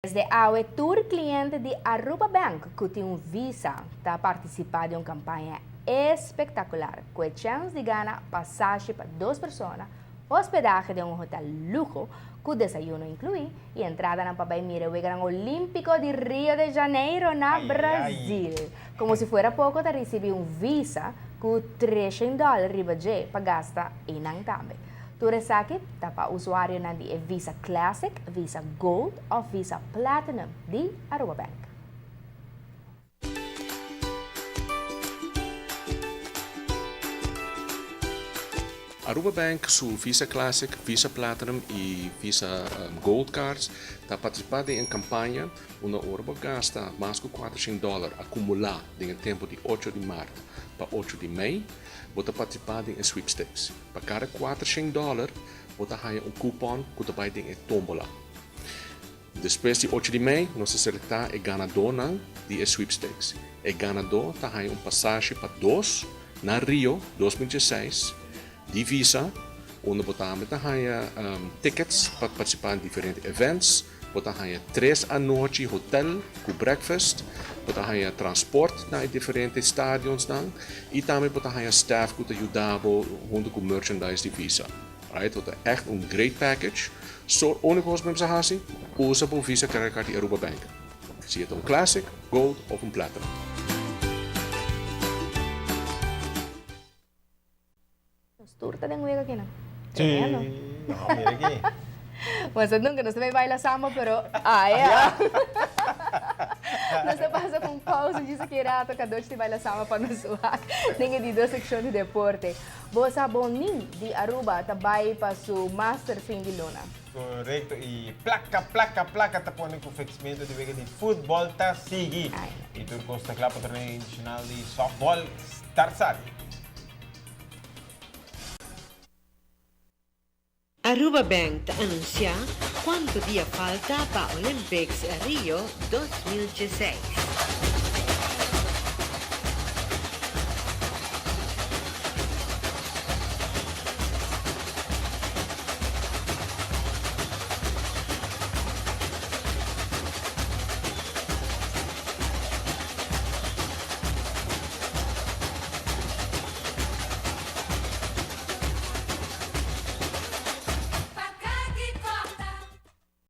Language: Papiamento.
Desde awe tur cliente di Aruba Bank cu tin un Visa ta participa den un campaña espectacular cu e chens di gana pasashi pa dos persona, hospedahe den un hotel luho cu desayuno inclui y entradanan pa bay mira e Weganan Olimpico di Rio de Janeiro na Brazil. Como si fuera poco ta ricibi un Visa cu treshen dollar riba dje pa gasta eynan tambe. Tur esaki ta pa usuarionan di e Visa Classic, Visa Gold òf Visa Platinum di Aruba Bank. Aruba Bank su Visa Classic, Visa Platinum y Visa Gold cards ta participa den e campaña unda ora bo gasta mas cu 400 dollar acumula den e tempo di ocho di maart pa ocho di mei, bo ta participa den e sweepstakes. Pa kada kuatershen dòler bo ta haña un kupòn ku ta bai den e tómbola. Despues di ocho di mei nos ta selektá e ganadónan di e sweepstakes. E ganadó ta haña un pasashi pa dos na Rio 2016 di Visa unda bo tambe ta haña tickets pa partisipá den diferente events. Bo ta haña tres anochi hotel ku breakfast, bo ta haña transport na e diferente stadionsnan i tambe bo ta haña staff ku ta yuda bo huntu ku merchandise di Visa. Right, bo ta ègt un great package. So úniko kos ku bo mester hasi, usa bo Visa credit card di Aruba Bank, si e ta un Classic, Gold òf un Platinum. Nos tur ta den wega kinan. Sí, Tremendo. no, mira aquí. Bueno, nunca nos ta bay baila samba, pero ah, ya. Nos ta pasa con pausa djis aki rato, Kadochi ta baila samba pa nos wak den e di dos seccion di deporte. Bo sa Bonin di Aruba ta bay pa su master fin di luna. Correcto, y placa, placa, placa ta pone cu fixmento di wega di futbol ta sigui. Ai. Y tur cos ta cla pa torneo internacional di softball start sali. Aruba Bank ta anuncia cuanto dia falta pa Olympics Rio 2016.